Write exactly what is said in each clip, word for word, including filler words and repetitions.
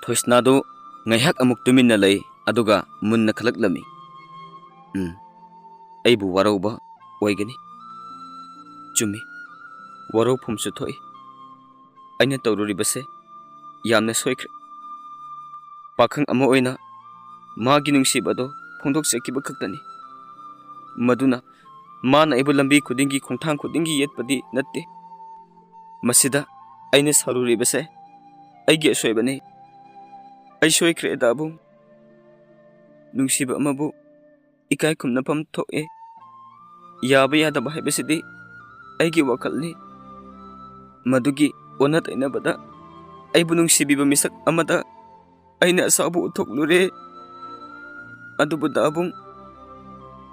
ꯊꯣꯏꯁꯅꯥꯗꯨ ꯉꯥꯏꯍꯥꯛ ꯑꯃꯨꯛ ꯇꯨꯃꯤꯟꯅ ꯂꯩ, ꯑꯗꯨꯒ ꯃꯨꯟꯅ ꯈꯜꯂꯛꯂꯝꯃꯤ꯫ "ꯎꯝ, ꯑꯩꯕꯨ ꯋꯥꯔꯧꯕ ꯑꯣꯏꯒꯅꯤ꯫ ꯆꯨꯝꯃꯤ, ꯋꯥꯔꯧꯐꯝꯁꯨ ꯊꯣꯛꯏ꯫ ꯑꯩꯅ ꯇꯧꯔꯨꯔꯤꯕꯁꯦ ꯌꯥꯝꯅ ꯁꯣꯏꯈ꯭ꯔꯦ꯫ ꯄꯥꯈꯪ ꯑꯃ ꯑꯣꯏꯅ ꯃꯥꯒꯤ ꯅꯨꯡꯁꯤꯕꯗꯣ ꯐꯣꯡꯗꯣꯛꯆꯈꯤꯕ ꯈꯛꯇꯅꯤ꯫ ꯃꯗꯨꯅ ꯃꯥꯅ ꯑꯩꯕꯨ ꯂꯝꯕꯤ ꯈꯨꯗꯤꯡꯒꯤ, ꯈꯣꯡꯊꯥꯡ ꯈꯨꯗꯤꯡꯒꯤ ꯌꯦꯠꯄꯗꯤ ꯅꯠꯇꯦ꯫ ꯃꯁꯤꯗ ꯑꯩꯅ ꯁꯥꯎꯔꯨꯔꯤꯕꯁꯦ ꯑꯩꯒꯤ ꯑꯁꯣꯏꯕꯅꯤ꯫ ꯑꯩ ꯁꯣꯏꯈ꯭ꯔꯦ, ꯗꯥꯕꯨꯡ꯫ ꯅꯨꯡꯁꯤꯕ ꯑꯃꯕꯨ ꯏꯀꯥꯏ ꯈꯨꯝꯅꯐꯝ ꯊꯣꯛꯑꯦ꯫ ꯌꯥꯕ ꯌꯥꯗꯕ ꯍꯥꯏꯕꯁꯤꯗꯤ ꯑꯩꯒꯤ ꯋꯥꯈꯜꯅꯤ꯫ ꯃꯗꯨꯒꯤ ꯑꯣꯟꯅ ꯇꯩꯅꯕꯗ ꯑꯩꯕꯨ ꯅꯨꯡꯁꯤꯕꯤꯕ ꯃꯤꯁꯛ ꯑꯃꯗ ꯑꯩꯅ ꯑꯁꯥꯎꯕ ꯎꯠꯊꯣꯛꯂꯨꯔꯦ꯫ ꯑꯗꯨꯕꯨ ꯗꯥꯕꯨꯡ,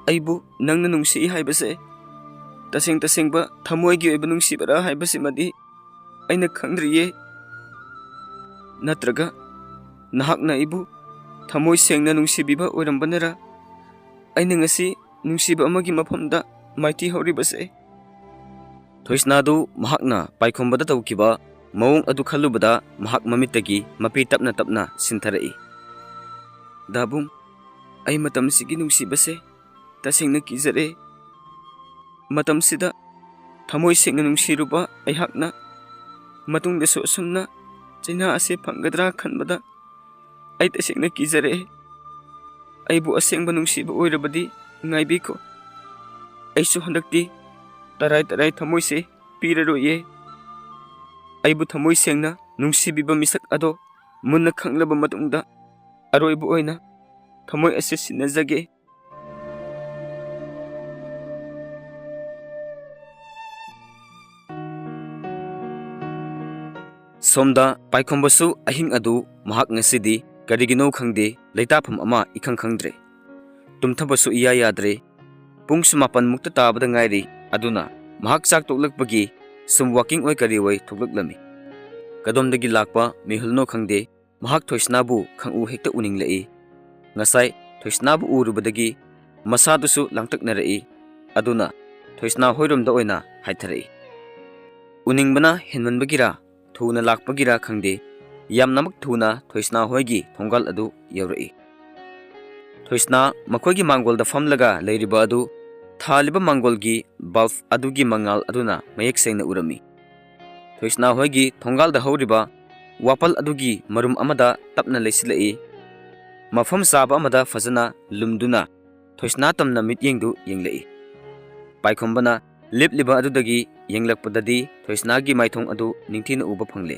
ꯑꯩꯕꯨ ꯅꯪꯅ ꯅꯨꯡꯁꯤ ꯍꯥꯏꯕꯁꯦ ꯇꯁꯦꯡ ꯇꯁꯦꯡꯕ ꯊꯃꯣꯏꯒꯤ ꯑꯣꯏꯕ ꯅꯨꯡꯁꯤꯕꯔꯥ ꯍꯥꯏꯕꯁꯤꯃꯗꯤ ꯑꯩꯅ ꯈꯪꯗ꯭ꯔꯤꯌꯦ꯫ ꯅꯠꯇ꯭ꯔꯒ ꯅꯍꯥꯛꯅ ꯑꯩꯕꯨ ꯊꯃꯣꯏ ꯁꯦꯡꯅ ꯅꯨꯡꯁꯤꯕꯤꯕ ꯑꯣꯏꯔꯝꯕꯅꯔꯥ ꯑꯩꯅ ꯉꯁꯤ ꯅꯨꯡꯁꯤꯕ ꯑꯃꯒꯤ ꯃꯐꯝꯗ ꯃꯥꯏꯊꯤ ꯍꯧꯔꯤꯕꯁꯦ?" ꯊꯣꯏꯁꯅꯥꯗꯨ ꯃꯍꯥꯛꯅ ꯄꯥꯏꯈꯣꯝꯕꯗ ꯇꯧꯈꯤꯕ ꯃꯑꯣꯡ ꯑꯗꯨ ꯈꯜꯂꯨꯕꯗ ꯃꯍꯥꯛ ꯃꯃꯤꯠꯇꯒꯤ ꯃꯄꯤ ꯇꯞꯅ ꯇꯞꯅ ꯁꯤꯟꯊꯔꯛꯏ꯫ "ꯗꯥꯕꯨꯡ, ꯑꯩ ꯃꯇꯝꯁꯤꯒꯤ ꯅꯨꯡꯁꯤꯕꯁꯦ ꯇꯁꯦꯡꯅ ꯀꯤꯖꯔꯦ꯫ ꯃꯇꯝꯁꯤꯗ ꯊꯃꯣꯏ ꯁꯦꯡꯅ ꯅꯨꯡꯁꯤꯔꯨꯕ ꯑꯩꯍꯥꯛꯅ ꯃꯇꯨꯡꯗꯁꯨ ꯑꯁꯨꯝꯅ ꯆꯩꯅꯥ ꯑꯁꯤ ꯐꯪꯒꯗ꯭ꯔꯥ ꯈꯟꯕꯗ ꯑꯩ ꯇꯁꯦꯡꯅ ꯀꯤꯖꯔꯛꯑꯦ꯫ ꯑꯩꯕꯨ ꯑꯁꯦꯡꯕ ꯅꯨꯡꯁꯤꯕ ꯑꯣꯏꯔꯕꯗꯤ ꯉꯥꯏꯕꯤꯈꯣ꯫ ꯑꯩꯁꯨ ꯍꯟꯗꯛꯇꯤ ꯇꯔꯥꯏ ꯇꯔꯥꯏ ꯊꯃꯣꯏꯁꯦ ꯄꯤꯔꯔꯣꯏꯌꯦ꯫ ꯑꯩꯕꯨ ꯊꯃꯣꯏ ꯁꯦꯡꯅ ꯅꯨꯡꯁꯤꯕꯤꯕ ꯃꯤꯁꯛ ꯑꯗꯣ ꯃꯨꯟꯅ ꯈꯪꯂꯕ ꯃꯇꯨꯡꯗ ꯑꯔꯣꯏꯕ ꯑꯣꯏꯅ ꯊꯃꯣꯏ ꯑꯁꯤ ꯁꯤꯟꯅꯖꯒꯦ꯫" ꯁꯣꯝꯗ ꯄꯥꯏꯈꯣꯝꯕꯁꯨ ꯑꯍꯤꯡ ꯑꯗꯨ ꯃꯍꯥꯛ ꯉꯁꯤꯗꯤ ꯀꯔꯤꯒꯤꯅꯣ ꯈꯪꯗꯦ, ꯂꯩꯇꯥꯐꯝ ꯑꯃ ꯏꯈꯪ ꯈꯪꯗ꯭ꯔꯦ꯫ ꯇꯨꯝꯊꯕꯁꯨ ꯏꯌꯥ ꯌꯥꯗ꯭ꯔꯦ꯫ ꯄꯨꯡꯁꯨ ꯃꯥꯄꯟ ꯃꯨꯛꯇ ꯇꯥꯕꯗ ꯉꯥꯏꯔꯤ꯫ ꯑꯗꯨꯅ ꯃꯍꯥꯛ ꯆꯥꯛ ꯇꯣꯛꯂꯛꯄꯒꯤ ꯁꯨꯝ ꯋꯥꯀꯤꯡ ꯑꯣꯏ ꯀꯔꯤ ꯑꯣꯏ ꯊꯣꯛꯂꯛꯂꯝꯃꯤ꯫ ꯀꯗꯣꯝꯗꯒꯤ ꯂꯥꯛꯄ ꯃꯤꯍꯨꯜꯅꯣ ꯈꯪꯗꯦ, ꯃꯍꯥꯛ ꯊꯣꯏꯁꯅꯥꯕꯨ ꯈꯪꯎ ꯍꯦꯛꯇ ꯎꯅꯤꯡꯂꯛꯏ꯫ ꯉꯁꯥꯏ ꯊꯣꯏꯁꯅꯥꯕꯨ ꯎꯔꯨꯕꯗꯒꯤ ꯃꯁꯥꯗꯨꯁꯨ ꯂꯥꯡꯇꯛꯅꯔꯛꯏ꯫ ꯑꯗꯨꯅ ꯊꯣꯏꯁꯅꯥ ꯍꯣꯏꯔꯣꯝꯗ ꯑꯣꯏꯅ ꯍꯥꯏꯊꯔꯛꯏ꯫ ꯎꯅꯤꯡꯕꯅ ꯍꯦꯟꯃꯟꯕꯒꯤꯔꯥ, ꯊꯨꯅ ꯂꯥꯛꯄꯒꯤꯔꯥ ꯈꯪꯗꯦ, ꯌꯥꯝꯅꯃꯛ ꯊꯨꯅ ꯊꯣꯏꯁꯅꯥ ꯍꯣꯏꯒꯤ ꯊꯣꯡꯒꯥꯜ ꯑꯗꯨ ꯌꯧꯔꯛꯏ꯫ ꯊꯣꯏꯁꯅꯥ ꯃꯈꯣꯏꯒꯤ ꯃꯥꯡꯒꯣꯜꯗ ꯐꯝꯂꯒ ꯂꯩꯔꯤꯕ ꯑꯗꯨ ꯊꯥꯜꯂꯤꯕ ꯃꯥꯡꯒꯣꯜꯒꯤ ꯕꯜꯕ ꯑꯗꯨꯒꯤ ꯃꯉꯥꯜ ꯑꯗꯨꯅ ꯃꯌꯦꯛ ꯁꯦꯡꯅ ꯎꯔꯝꯃꯤ꯫ ꯊꯣꯏꯁꯅꯥ ꯍꯣꯏꯒꯤ ꯊꯣꯡꯒꯥꯜꯗ ꯍꯧꯔꯤꯕ ꯋꯥꯄꯜ ꯑꯗꯨꯒꯤ ꯃꯔꯨꯝ ꯑꯃꯗ ꯇꯞꯅ ꯂꯩꯁꯤꯜꯂꯛꯏ꯫ ꯃꯐꯝ ꯆꯥꯕ ꯑꯃꯗ ꯐꯖꯅ ꯂꯨꯝꯗꯨꯅ ꯊꯣꯏꯁꯅꯥ ꯇꯝꯅ ꯃꯤꯠꯌꯦꯡꯗꯨ ꯌꯦꯡꯂꯛꯏ꯫ ꯄꯥꯏꯈꯣꯝꯕꯅ ꯂꯦꯞꯂꯤꯕ ꯑꯗꯨꯗꯒꯤ ꯌꯦꯡꯂꯛꯄꯗꯗꯤ ꯊꯣꯏꯁꯅꯥꯒꯤ ꯃꯥꯏꯊꯣꯡ ꯑꯗꯨ ꯅꯤꯡꯊꯤꯅ ꯎꯕ ꯐꯪꯂꯦ꯫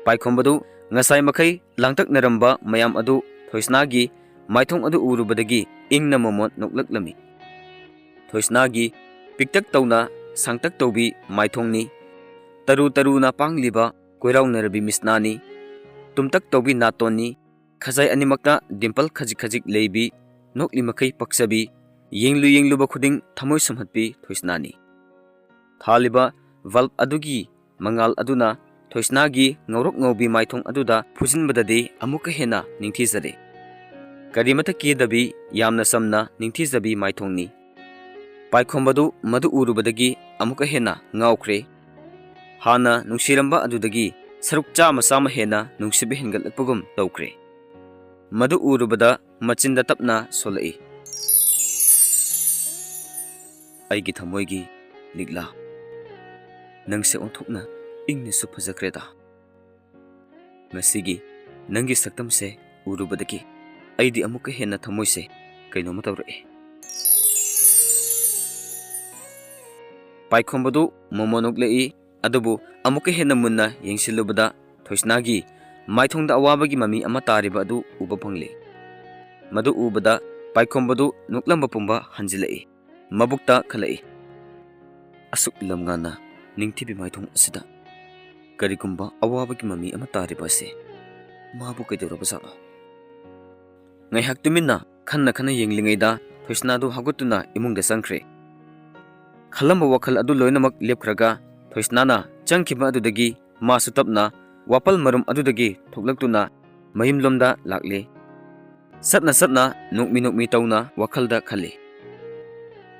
ꯄꯥꯏꯈꯣꯝꯕꯗꯨ ꯉꯁꯥꯏ ꯃꯈꯩ ꯂꯥꯡꯇꯛꯅꯔꯝꯕ ꯃꯌꯥꯝ ꯑꯗꯨ ꯊꯣꯏꯁꯅꯥꯒꯤ ꯃꯥꯏꯊꯣꯡ ꯑꯗꯨ ꯎꯔꯨꯕꯗꯒꯤ ꯏꯪꯅ ꯃꯣꯃꯣꯟ ꯅꯣꯛꯂꯛꯂꯝꯃꯤ꯫ ꯊꯣꯏꯁꯅꯥꯒꯤ ꯄꯤꯛꯇꯛ ꯇꯧꯅ ꯁꯥꯡꯇꯛ ꯇꯧꯕꯤ ꯃꯥꯏꯊꯣꯡꯅꯤ꯫ ꯇꯔꯨ ꯇꯔꯨꯅ ꯄꯥꯡꯂꯤꯕ ꯀꯣꯏꯔꯥꯎꯅꯔꯕꯤ ꯃꯤꯠꯁꯅꯥꯅꯤ꯫ ꯇꯨꯝꯇꯛ ꯇꯧꯕꯤ ꯅꯥꯇꯣꯟꯅꯤ꯫ ꯈꯖꯥꯏ ꯑꯅꯤꯃꯛꯇ ꯗꯤꯝꯄꯜ ꯈꯖꯤꯛ ꯈꯖꯤꯛ ꯂꯩꯕꯤ ꯅꯣꯛꯂꯤ ꯃꯈꯩ ꯄꯛꯆꯕꯤ, ꯌꯦꯡꯂꯨ ꯌꯦꯡꯂꯨꯕ ꯈꯨꯗꯤꯡ ꯊꯃꯣꯏ ꯁꯨꯝꯍꯠꯄꯤ ꯊꯣꯏꯁꯅꯥꯅꯤ꯫ ꯊꯥꯜꯂꯤꯕ ꯕꯜꯕ ꯑꯗꯨꯒꯤ ꯃꯉꯥꯜ ꯑꯗꯨꯅ ꯊꯣꯏꯁꯅꯥꯒꯤ ꯉꯧꯔꯣꯛ ꯉꯧꯕꯤ ꯃꯥꯏꯊꯣꯡ ꯑꯗꯨꯗ ꯐꯨꯖꯤꯟꯕꯗꯗꯤ ꯑꯃꯨꯛꯀ ꯍꯦꯟꯅ ꯅꯤꯡꯊꯤꯖꯔꯦ꯫ ꯀꯔꯤꯃꯠꯇ ꯀꯦꯗꯕꯤ, ꯌꯥꯝꯅ ꯆꯝꯅ ꯅꯤꯡꯊꯤꯖꯕꯤ ꯃꯥꯏꯊꯣꯡꯅꯤ꯫ ꯄꯥꯏꯈꯣꯝꯕꯗꯨ ꯃꯗꯨ ꯎꯔꯨꯕꯗꯒꯤ ꯑꯃꯨꯛꯀ ꯍꯦꯟꯅ ꯉꯥꯎꯈ꯭ꯔꯦ꯫ ꯍꯥꯟꯅ ꯅꯨꯡꯁꯤꯔꯝꯕ ꯑꯗꯨꯗꯒꯤ ꯁꯔꯨꯛ ꯆꯥꯝꯃ ꯆꯥꯝꯃ ꯍꯦꯟꯅ ꯅꯨꯡꯁꯤꯕ ꯍꯦꯟꯒꯠꯂꯛꯄꯒꯨꯝ ꯇꯧꯈ꯭ꯔꯦ꯫ ꯃꯗꯨ ꯎꯔꯨꯕꯗ ꯃꯆꯤꯟꯗ ꯇꯞꯅ ꯁꯣꯜꯂꯛꯏ꯫ ꯑꯩꯒꯤ ꯊꯃꯣꯏꯒꯤ ꯂꯤꯛꯂꯥ, ꯅꯪꯁꯦ ꯑꯣꯟꯊꯣꯛꯅ ꯏꯪꯅꯁꯨ ꯐꯖꯈ꯭ꯔꯦꯗ꯫ ꯉꯁꯤꯒꯤ ꯅꯪꯒꯤ ꯁꯛꯇꯝꯁꯦ ꯎꯔꯨꯕꯗꯒꯤ ꯑꯩꯗꯤ ꯑꯃꯨꯛꯀ ꯍꯦꯟꯅ ꯊꯃꯣꯏꯁꯦ ꯀꯩꯅꯣꯝꯃ ꯇꯧꯔꯛꯑꯦ꯫ ꯄꯥꯏꯈꯣꯝꯕꯗꯨ ꯃꯣꯃꯣꯟ ꯅꯣꯛꯂꯛꯏ, ꯑꯗꯨꯕꯨ ꯑꯃꯨꯛꯀ ꯍꯦꯟꯅ ꯃꯨꯟꯅ ꯌꯦꯡꯁꯤꯜꯂꯨꯕꯗ ꯊꯣꯏꯁꯅꯥꯒꯤ ꯃꯥꯏꯊꯣꯡꯗ ꯑꯋꯥꯕꯒꯤ ꯃꯃꯤ ꯑꯃ ꯇꯥꯔꯤꯕ ꯑꯗꯨ ꯎꯕ ꯐꯪꯂꯦ꯫ ꯃꯗꯨ ꯎꯕꯗ ꯄꯥꯏꯈꯣꯝꯕꯗꯨ ꯅꯣꯛꯂꯝꯕ ꯄꯨꯝꯕ ꯍꯟꯖꯤꯜꯂꯛꯏ꯫ ꯃꯕꯨꯛꯇ ꯈꯜꯂꯛꯏ, "ꯑꯁꯨꯛ ꯂꯝꯉꯥꯟꯅ ꯅꯤꯡꯊꯤꯕꯤ ꯃꯥꯏꯊꯣꯡ ꯑꯁꯤꯗ ꯀꯔꯤꯒꯨꯝꯕ ꯑꯋꯥꯕꯒꯤ ꯃꯃꯤ ꯑꯃ ꯇꯥꯔꯤꯕ ꯑꯁꯤ ꯃꯥꯕꯨ ꯀꯩꯗꯧꯔꯕꯖꯥꯠꯅꯣ?" ꯉꯥꯏꯍꯥꯛ ꯇꯨꯃꯤꯟꯅ ꯈꯟꯅ ꯈꯟꯅ ꯌꯦꯡꯂꯤꯉꯩꯗ ꯊꯣꯏꯁꯅꯥꯗꯨ ꯍꯧꯒꯠꯇꯨꯅ ꯏꯃꯨꯡꯗ ꯆꯪꯈ꯭ꯔꯦ꯫ ꯈꯜꯂꯝꯕ ꯋꯥꯈꯜ ꯑꯗꯨ ꯂꯣꯏꯅꯃꯛ ꯂꯦꯞꯈ꯭ꯔꯒ ꯊꯣꯏꯁꯅꯥꯅ ꯆꯪꯈꯤꯕ ꯑꯗꯨꯗꯒꯤ ꯃꯥꯁꯨ ꯇꯞꯅ ꯋꯥꯄꯜ ꯃꯔꯨꯝ ꯑꯗꯨꯗꯒꯤ ꯊꯣꯛꯂꯛꯇꯨꯅ ꯃꯌꯨꯝꯂꯣꯝꯗ ꯂꯥꯛꯂꯦ꯫ ꯆꯠꯅ ꯆꯠꯅ ꯅꯣꯛꯃꯤ ꯅꯣꯛꯃꯤ ꯇꯧꯅ ꯋꯥꯈꯜꯗ ꯈꯜꯂꯤ,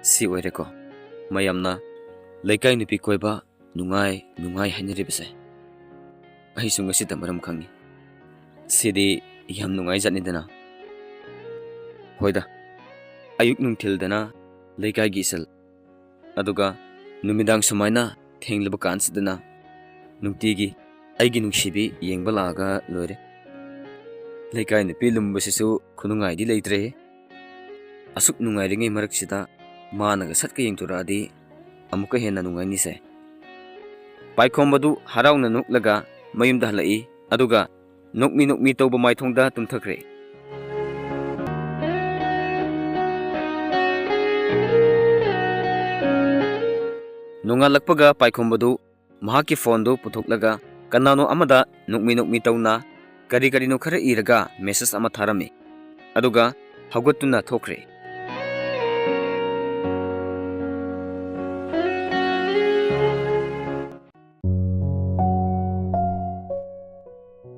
"ꯁꯤ ꯑꯣꯏꯔꯦꯀꯣ ꯃꯌꯥꯝꯅ ꯂꯩꯀꯥꯏ ꯅꯨꯄꯤ ꯀꯣꯏꯕ ꯅꯨꯡꯉꯥꯏ ꯅꯨꯡꯉꯥꯏ ꯍꯥꯏꯅꯔꯤꯕꯁꯦ꯫ ꯑꯩꯁꯨ ꯉꯁꯤꯇ ꯃꯔꯝ ꯈꯪꯉꯤ꯫ ꯁꯤꯗꯤ ꯌꯥꯝ ꯅꯨꯡꯉꯥꯏꯖꯥꯠꯅꯤꯗꯅ꯫ ꯍꯣꯏꯗ, ꯑꯌꯨꯛ ꯅꯨꯡꯊꯤꯜꯗꯅ ꯂꯩꯀꯥꯏꯒꯤ ꯏꯁꯜ, ꯑꯗꯨꯒ ꯅꯨꯃꯤꯗꯥꯡ ꯁꯨꯃꯥꯏꯅ ꯊꯦꯡꯂꯕ ꯀꯥꯟꯁꯤꯗꯅ ꯅꯨꯡꯇꯤꯒꯤ ꯑꯩꯒꯤ ꯅꯨꯡꯁꯤꯕꯤ ꯌꯦꯡꯕ ꯂꯥꯛꯑꯒ ꯂꯣꯏꯔꯦ꯫ ꯂꯩꯀꯥꯏ ꯅꯨꯄꯤ ꯂꯨꯝꯕꯁꯤꯁꯨ ꯈꯨꯅꯨꯡꯉꯥꯏꯗꯤ ꯂꯩꯇ꯭ꯔꯦ꯫ ꯑꯁꯨꯛ ꯅꯨꯡꯉꯥꯏꯔꯤꯉꯩ ꯃꯔꯛꯁꯤꯗ ꯃꯥꯅꯒ ꯁꯠꯀ ꯌꯦꯡꯊꯣꯔꯛꯑꯗꯤ ꯑꯃꯨꯛꯀ ꯍꯦꯟꯅ ꯅꯨꯡꯉꯥꯏꯅꯤꯁꯦ꯫ ꯄꯥꯏꯈꯣꯝꯕꯗꯨ ꯍꯔꯥꯎꯅ ꯅꯣꯛꯂꯒ ꯃꯌꯨꯝꯗ ꯍꯜꯂꯛꯏ, ꯑꯗꯨꯒ ꯅꯣꯛꯃꯤ ꯅꯣꯛꯃꯤ ꯇꯧꯕ ꯃꯥꯏꯊꯣꯡꯗ ꯇꯨꯝꯊꯈ꯭ꯔꯦ꯫ ꯅꯣꯡꯉꯥꯜꯂꯛꯄꯒ ꯄꯥꯏꯈꯣꯝꯕꯗꯨ ꯃꯍꯥꯛꯀꯤ ꯐꯣꯟꯗꯨ ꯄꯨꯊꯣꯛꯂꯒ ꯀꯅꯥꯅꯣ ꯑꯃꯗ ꯅꯣꯛꯃꯤ ꯅꯣꯛꯃꯤ ꯇꯧꯅ ꯀꯔꯤ ꯀꯔꯤꯅꯣ ꯈꯔ ꯏꯔꯒ ꯃꯦꯁꯦꯖ ꯑꯃ ꯊꯥꯔꯝꯃꯤ꯫ ꯑꯗꯨꯒ ꯍꯧꯒꯠꯇꯨꯅ ꯊꯣꯛꯈ꯭ꯔꯦ꯫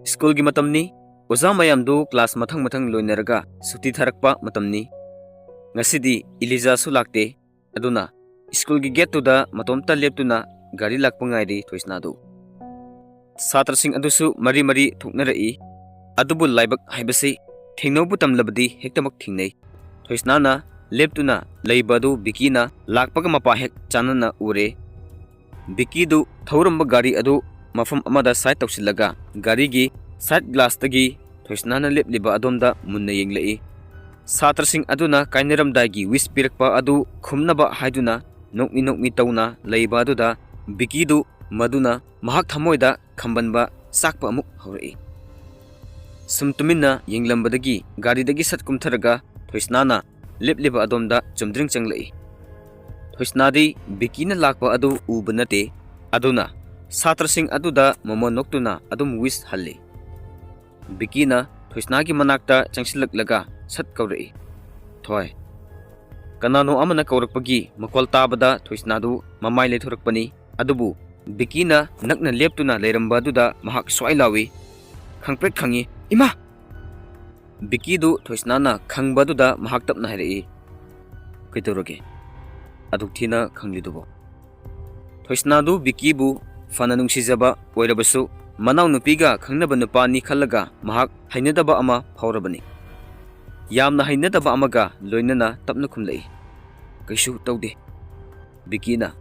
ꯁ꯭ꯀꯨꯜꯒꯤ ꯃꯇꯝꯅꯤ꯫ ꯑꯣꯖꯥ ꯃꯌꯥꯝꯗꯨ ꯀ꯭ꯂꯥꯁ ꯃꯊꯪ ꯃꯊꯪ ꯂꯣꯏꯅꯔꯒ ꯁꯨꯇꯤ ꯊꯥꯔꯛꯄ ꯃꯇꯝꯅꯤ꯫ ꯉꯁꯤꯗꯤ ꯏꯂꯤꯖꯥꯁꯨ ꯂꯥꯛꯇꯦ꯫ ꯑꯗꯨꯅ ꯁ꯭ꯀꯨꯜꯒꯤ ꯒꯦꯠꯇꯨꯗ ꯃꯇꯣꯝꯇ ꯂꯦꯞꯇꯨꯅ ꯒꯥꯔꯤ ꯂꯥꯛꯄ ꯉꯥꯏꯔꯤ ꯊꯣꯏꯁꯅꯥꯗꯨ꯫ ꯁꯥꯇ꯭ꯔꯁꯤꯡ ꯑꯗꯨꯁꯨ ꯃꯔꯤ ꯃꯔꯤ ꯊꯣꯛꯅꯔꯛꯏ꯫ ꯑꯗꯨꯕꯨ ꯂꯥꯏꯕꯛ ꯍꯥꯏꯕꯁꯤ ꯊꯦꯡꯅꯧꯕ ꯇꯝꯂꯕꯗꯤ ꯍꯦꯛꯇꯃꯛ ꯊꯦꯡꯅꯩ꯫ ꯊꯣꯏꯁꯅꯥꯅ ꯂꯦꯞꯇꯨꯅ ꯂꯩꯕ ꯑꯗꯨ ꯕꯤꯀꯤꯅ ꯂꯥꯛꯄꯒ ꯃꯄꯥ ꯍꯦꯛ ꯆꯥꯟꯅꯅ ꯎꯔꯦ꯫ ꯕꯤꯀꯤꯗꯨ ꯊꯧꯔꯝꯕ ꯒꯥꯔꯤ ꯑꯗꯨ ꯃꯐꯝ ꯑꯃꯗ ꯁꯥꯏꯠ ꯇꯧꯁꯤꯜꯂꯒ ꯒꯥꯔꯤꯒꯤ ꯁꯥꯏꯠ ꯒ꯭ꯂꯥꯁꯇꯒꯤ ꯊꯣꯏꯁꯅꯥꯅ ꯂꯦꯞꯂꯤꯕ ꯑꯗꯣꯝꯗ ꯃꯨꯟꯅ ꯌꯦꯡꯂꯛꯏ꯫ ꯁꯥꯇ꯭ꯔꯁꯤꯡ ꯑꯗꯨꯅ ꯀꯥꯏꯅꯔꯝꯗꯥꯏꯒꯤ ꯋꯤꯁ ꯄꯤꯔꯛꯄ ꯑꯗꯨ ꯈꯨꯝꯅꯕ ꯍꯥꯏꯗꯨꯅ ꯅꯣꯛꯃꯤ ꯅꯣꯛꯃꯤ ꯇꯧꯅ ꯂꯩꯕ ꯑꯗꯨꯗ ꯕꯤꯀꯤꯗꯨ ꯃꯗꯨꯅ ꯃꯍꯥꯛ ꯊꯃꯣꯏꯗ ꯈꯝꯕꯟꯕ ꯆꯥꯛꯄ ꯑꯃꯨꯛ ꯍꯧꯔꯛꯏ꯫ ꯁꯨꯝ ꯇꯨꯃꯤꯟꯅ ꯌꯦꯡꯂꯝꯕꯗꯒꯤ ꯒꯥꯔꯤꯗꯒꯤ ꯁꯠ ꯀꯨꯝꯊꯔꯒ ꯊꯣꯏꯁꯅꯥꯅ ꯂꯦꯞꯂꯤꯕ ꯑꯗꯣꯝꯗ ꯆꯨꯝꯗ꯭ꯔꯤꯡ ꯆꯪꯂꯛꯏ꯫ ꯊꯣꯏꯁꯅꯥꯗꯤ ꯕꯤꯀꯤꯅ ꯂꯥꯛꯄ ꯑꯗꯨ ꯎꯕ ꯅꯠꯇꯦ꯫ ꯑꯗꯨꯅ ꯁꯥꯇ꯭ꯔꯁꯤꯡ ꯑꯗꯨꯗ ꯃꯣꯃꯣꯟ ꯅꯣꯛꯇꯨꯅ ꯑꯗꯨꯝ ꯋꯤꯁ ꯍꯜꯂꯤ꯫ ꯕꯤꯀꯤꯅ ꯊꯣꯏꯁꯅꯥꯒꯤ ꯃꯅꯥꯛꯇ ꯆꯪꯁꯤꯜꯂꯛꯂꯒ ꯁꯠ ꯀꯧꯔꯛꯏ, "ꯊꯣꯏ!" ꯀꯅꯥꯅꯣ ꯑꯃꯅ ꯀꯧꯔꯛꯄꯒꯤ ꯃꯈꯣꯜ ꯇꯥꯕꯗ ꯊꯣꯏꯁꯅꯥꯗꯨ ꯃꯃꯥꯏ ꯂꯩꯊꯣꯔꯛꯄꯅꯤ꯫ ꯑꯗꯨꯕꯨ ꯕꯤꯀꯤꯅ ꯅꯛꯅ ꯂꯦꯞꯇꯨꯅ ꯂꯩꯔꯝꯕ ꯑꯗꯨꯗ ꯃꯍꯥꯛ ꯁ꯭ꯋꯥꯏ ꯂꯥꯎꯏ, ꯈꯪꯄ꯭ꯔꯦꯛ ꯈꯪꯏ, "ꯏꯃꯥ!" ꯕꯤꯀꯤꯗꯨ ꯊꯣꯏꯁꯅꯥꯅ ꯈꯪꯕ ꯑꯗꯨꯗ ꯃꯍꯥꯛ ꯇꯞꯅ ꯍꯥꯏꯔꯛꯏ, "ꯀꯩꯗꯧꯔꯒꯦ ꯑꯗꯨꯛ ꯊꯤꯅ ꯈꯪꯂꯤꯗꯨꯕꯣ?" ꯊꯣꯏꯁꯅꯥꯗꯨ ꯕꯤꯀꯤꯕꯨ ꯐꯅ ꯅꯨꯡꯁꯤꯖꯕ ꯑꯣꯏꯔꯕꯁꯨ ꯃꯅꯥꯎꯅꯨꯄꯤꯒ ꯈꯪꯅꯕ ꯅꯨꯄꯥꯅꯤ ꯈꯜꯂꯒ ꯃꯍꯥꯛ ꯍꯩꯅꯗꯕ ꯑꯃ ꯐꯥꯎꯔꯕꯅꯤ꯫ ꯌꯥꯝꯅ ꯍꯩꯅꯗꯕ ꯑꯃꯒ ꯂꯣꯏꯅꯅ ꯇꯞꯅ ꯈꯨꯝꯂꯛꯏ, "ꯀꯩꯁꯨ ꯇꯧꯗꯦ꯫ ꯕꯤꯀꯤꯅ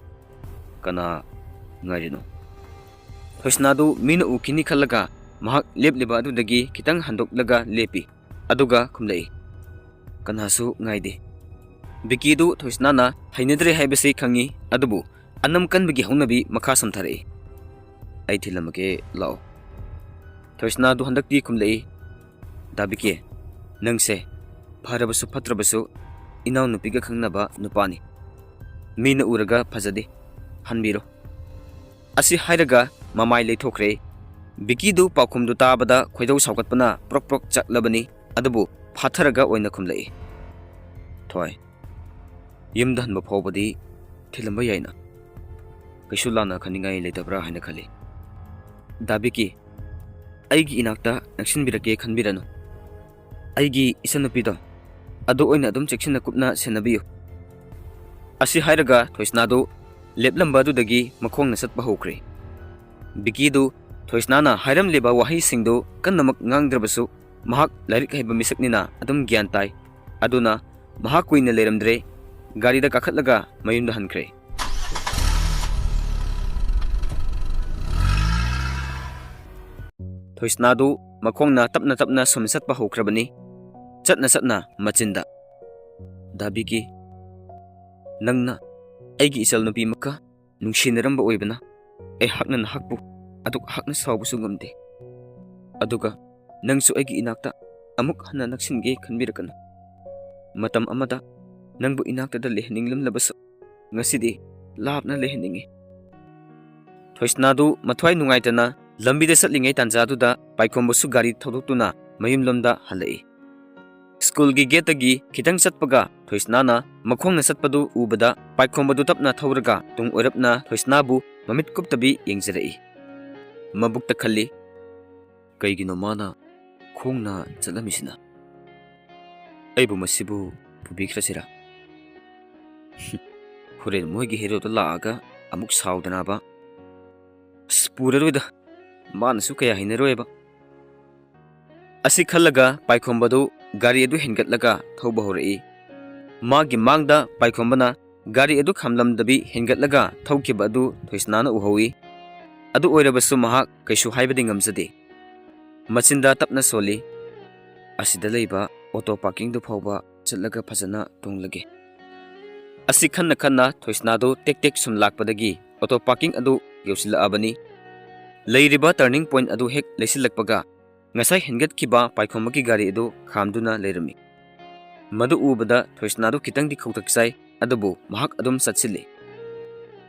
ꯀꯅꯥ ꯉꯥꯏꯔꯤꯅꯣ?" ꯊꯣꯏꯁꯅꯥꯗꯨ ꯃꯤꯅ ꯎꯈꯤꯅꯤ ꯈꯜꯂꯒ ꯃꯍꯥꯛ ꯂꯦꯞꯂꯤꯕ ꯑꯗꯨꯗꯒꯤ ꯈꯤꯇꯪ ꯍꯟꯗꯣꯛꯂꯒ ꯂꯦꯞꯄꯤ꯫ ꯑꯗꯨꯒ ꯈꯨꯝꯂꯛꯏ, "ꯀꯅꯥꯁꯨ ꯉꯥꯏꯗꯦ꯫" ꯕꯤꯀꯤꯗꯨ ꯊꯣꯏꯁꯅꯥꯅ ꯍꯩꯅꯗ꯭ꯔꯦ ꯍꯥꯏꯕꯁꯤ ꯈꯪꯏ, ꯑꯗꯨꯕꯨ ꯑꯅꯝ ꯀꯟꯕꯒꯤ ꯍꯧꯅꯕꯤ ꯃꯈꯥ ꯁꯝꯊꯔꯛꯏ꯫ "ꯑꯩ ꯊꯤꯜꯂꯝꯃꯒꯦ, ꯂꯥꯛꯑꯣ꯫" ꯊꯣꯏꯁꯅꯥꯗꯨ ꯍꯟꯗꯛꯇꯤ ꯈꯨꯝꯂꯛꯏ, "ꯗꯥ ꯕꯤꯀꯤ, ꯅꯪꯁꯦ ꯐꯔꯕꯁꯨ ꯐꯠꯇ꯭ꯔꯕꯁꯨ ꯏꯅꯥꯎꯅꯨꯄꯤꯒ ꯈꯪꯅꯕ ꯅꯨꯄꯥꯅꯤ꯫ ꯃꯤꯅ ꯎꯔꯒ ꯐꯖꯗꯦ, ꯍꯟꯕꯤꯔꯣ꯫" ꯑꯁꯤ ꯍꯥꯏꯔꯒ ꯃꯃꯥꯏ ꯂꯩꯊꯣꯛꯈ꯭ꯔꯦ꯫ ꯕꯤꯀꯤꯗꯨ ꯄꯥꯎꯈꯨꯝꯗꯨ ꯇꯥꯕꯗ ꯈꯣꯏꯗꯧ ꯁꯥꯎꯒꯠꯄꯅ ꯄ꯭ꯔꯣꯛ ꯄ꯭ꯔꯣꯛ ꯆꯥꯛꯂꯕꯅꯤ, ꯑꯗꯨꯕꯨ ꯐꯥꯊꯔꯒ ꯑꯣꯏꯅ ꯈꯨꯝꯂꯛꯏ, "ꯊꯣꯏ, ꯌꯨꯝꯗ ꯍꯟꯕ ꯐꯥꯎꯕꯗꯤ ꯊꯤꯜꯂꯝꯕ ꯌꯥꯏꯅ꯫ ꯀꯩꯁꯨ ꯂꯥꯟꯅ ꯈꯟꯅꯤꯡꯉꯥꯏ ꯂꯩꯇꯕ꯭ꯔꯥ ꯍꯥꯏꯅ ꯈꯜꯂꯤ꯫" "ꯗꯥ ꯕꯤꯀꯤ, ꯑꯩꯒꯤ ꯏꯅꯥꯛꯇ ꯅꯛꯁꯤꯟꯕꯤꯔꯛꯀꯦ ꯈꯟꯕꯤꯔꯅꯨ꯫ ꯑꯩꯒꯤ ꯏꯆꯟꯅꯨꯄꯤꯗꯣ ꯑꯗꯨ ꯑꯣꯏꯅ ꯑꯗꯨꯝ ꯆꯦꯛꯁꯤꯟꯅ ꯀꯨꯞꯅ ꯁꯦꯟꯅꯕꯤꯌꯨ꯫" ꯑꯁꯤ ꯍꯥꯏꯔꯒ ꯊꯣꯏꯁꯅꯥꯗꯨ ꯂꯦꯞꯂꯝꯕ ꯑꯗꯨꯗꯒꯤ ꯃꯈꯣꯡꯅ ꯆꯠꯄ ꯍꯧꯈ꯭ꯔꯦ꯫ ꯕꯤꯀꯤꯗꯨ ꯊꯣꯏꯁꯅꯥꯅ ꯍꯥꯏꯔꯝꯂꯤꯕ ꯋꯥꯍꯩꯁꯤꯡꯗꯨ ꯀꯟꯅꯃꯛ ꯉꯥꯡꯗ꯭ꯔꯕꯁꯨ, ꯃꯍꯥꯛ ꯂꯥꯏꯔꯤꯛ ꯍꯩꯕ ꯃꯤꯁꯛꯅꯤꯅ ꯑꯗꯨꯝ ꯒ꯭ꯌꯥꯟ ꯇꯥꯏ꯫ ꯑꯗꯨꯅ ꯃꯍꯥꯛ ꯀꯨꯏꯅ ꯂꯩꯔꯝꯗ꯭ꯔꯦ, ꯒꯥꯔꯤꯗ ꯀꯥꯈꯠꯂꯒ ꯃꯌꯨꯝꯗ ꯍꯟꯈ꯭ꯔꯦ꯫ ꯊꯣꯏꯁꯅꯥꯗꯨ ꯃꯈꯣꯡꯅ ꯇꯞꯅ ꯇꯞꯅ ꯁꯨꯝ ꯆꯠꯄ ꯍꯧꯈ꯭ꯔꯕꯅꯤ꯫ ꯆꯠꯅ ꯆꯠꯅ ꯃꯆꯤꯟꯗ, "ꯗꯥ ꯕꯤꯀꯤ, ꯅꯪꯅ ꯑꯩꯒꯤ ꯏꯆꯜꯅꯨꯄꯤꯃꯛꯀ ꯅꯨꯡꯁꯤꯅꯔꯝꯕ ꯑꯣꯏꯕꯅ ꯑꯩꯍꯥꯛꯅ ꯅꯍꯥꯛꯄꯨ ꯑꯗꯨꯛ ꯍꯥꯛꯅ ꯁꯥꯎꯕꯁꯨ ꯉꯝꯗꯦ꯫ ꯑꯗꯨꯒ ꯅꯪꯁꯨ ꯑꯩꯒꯤ ꯏꯅꯥꯛꯇ ꯑꯃꯨꯛ ꯍꯟꯅ ꯅꯛꯁꯤꯟꯒꯦ ꯈꯟꯕꯤꯔꯛꯀꯅꯨ꯫ ꯃꯇꯝ ꯑꯃꯗ ꯅꯪꯕꯨ ꯏꯅꯥꯛꯇꯗ ꯂꯩꯍꯟꯅꯤꯡꯂꯝꯂꯕꯁꯨ ꯉꯁꯤꯗꯤ ꯂꯥꯞꯅ ꯂꯩꯍꯟꯅꯤꯡꯉꯤ꯫" ꯊꯣꯏꯁꯅꯥꯗꯨ ꯃꯊ꯭ꯋꯥꯏ ꯅꯨꯡꯉꯥꯏꯇꯅ ꯂꯝꯕꯤꯗ ꯆꯠꯂꯤꯉꯩ ꯇꯥꯟꯖꯥꯗꯨꯗ ꯄꯥꯏꯈꯣꯝꯕꯁꯨ ꯒꯥꯔꯤ ꯊꯧꯗꯣꯛꯇꯨꯅ ꯃꯌꯨꯝꯂꯣꯝꯗ ꯍꯜꯂꯛꯏ꯫ ꯁ꯭ꯀꯨꯜꯒꯤ ꯒꯦꯠꯇꯒꯤ ꯈꯤꯇꯪ ꯆꯠꯄꯒ ꯊꯣꯏꯁꯅꯥꯅ ꯃꯈꯣꯡꯅ ꯆꯠꯄꯗꯨ ꯎꯕꯗ ꯄꯥꯏꯈꯣꯝꯕꯗꯨ ꯇꯞꯅ ꯊꯧꯔꯒ ꯇꯨꯡ ꯑꯣꯏꯔꯞꯅ ꯊꯣꯏꯁꯅꯥꯕꯨ ꯃꯃꯤꯠ ꯀꯨꯞꯇꯕꯤ ꯌꯦꯡꯖꯔꯛꯏ꯫ ꯃꯕꯨꯛꯇ ꯈꯜꯂꯤ, "ꯀꯩꯒꯤꯅꯣ ꯃꯥꯅ ꯈꯣꯡꯅ ꯆꯠꯂꯝꯃꯤꯁꯤꯅ? ꯑꯩꯕꯨ ꯃꯁꯤꯕꯨ ꯄꯨꯕꯤꯈ꯭ꯔꯁꯤꯔꯥ? ꯍꯣꯔꯦꯟ ꯃꯣꯏꯒꯤ ꯍꯦꯔꯣꯗꯣ ꯂꯥꯛꯑꯒ ꯑꯃꯨꯛ ꯁꯥꯎꯗꯅꯕ꯫ ꯑꯁ, ꯄꯨꯔꯔꯣꯏꯗ, ꯃꯥꯅꯁꯨ ꯀꯌꯥ ꯍꯩꯅꯔꯣꯏꯕ꯫ ꯑꯁꯤ ꯈꯜꯂꯒ ꯄꯥꯏꯈꯣꯝꯕꯗꯨ ꯒꯥꯔꯤ ꯑꯗꯨ ꯍꯦꯟꯒꯠꯂꯒ ꯊꯧꯕ ꯍꯧꯔꯛꯏ꯫ ꯃꯥꯒꯤ ꯃꯥꯡꯗ ꯄꯥꯏꯈꯣꯝꯕꯅ ꯒꯥꯔꯤ ꯑꯗꯨ ꯈꯥꯝꯂꯝꯗꯕꯤ ꯍꯦꯟꯒꯠꯂꯒ ꯊꯧꯈꯤꯕ ꯑꯗꯨ ꯊꯣꯏꯁꯅꯥꯅ ꯎꯍꯧꯏ꯫ ꯑꯗꯨ ꯑꯣꯏꯔꯕꯁꯨ ꯃꯍꯥꯛ ꯀꯩꯁꯨ ꯍꯥꯏꯕꯗꯤ ꯉꯝꯖꯗꯦ꯫ ꯃꯆꯤꯟꯗ ꯇꯞꯅ ꯁꯣꯜꯂꯤ, "ꯑꯁꯤꯗ ꯂꯩꯕ ꯑꯣꯇꯣ ꯄꯥꯔꯀꯤꯡꯗꯨ ꯐꯥꯎꯕ ꯆꯠꯂꯒ ꯐꯖꯅ ꯇꯣꯡꯂꯒꯦ"꯫ ꯑꯁꯤ ꯈꯟꯅ ꯈꯟꯅ ꯊꯣꯏꯁꯅꯥꯗꯨ ꯇꯦꯛ ꯇꯦꯛ ꯁꯨꯝ ꯂꯥꯛꯄꯗꯒꯤ ꯑꯣꯇꯣ ꯄꯥꯔꯀꯤꯡ ꯑꯗꯨ ꯌꯧꯁꯤꯜꯂꯛꯑꯕꯅꯤ꯫ ꯂꯩꯔꯤꯕ ꯇꯔꯅꯤꯡ ꯄꯣꯏꯟꯠ ꯑꯗꯨ ꯍꯦꯛ ꯂꯩꯁꯤꯜꯂꯛꯄꯒ ꯉꯁꯥꯏ ꯍꯦꯟꯒꯠꯈꯤꯕ ꯄꯥꯏꯈꯣꯝꯕꯒꯤ ꯒꯥꯔꯤ ꯑꯗꯨ ꯈꯥꯝꯗꯨꯅ ꯂꯩꯔꯝꯃꯤ꯫ ꯃꯗꯨ ꯎꯕꯗ ꯊꯣꯏꯁꯅꯥꯗꯨ ꯈꯤꯇꯪꯗꯤ ꯈꯧꯇꯛ ꯆꯥꯏ, ꯑꯗꯨꯕꯨ ꯃꯍꯥꯛ ꯑꯗꯨꯝ ꯆꯠꯁꯤꯜꯂꯤ꯫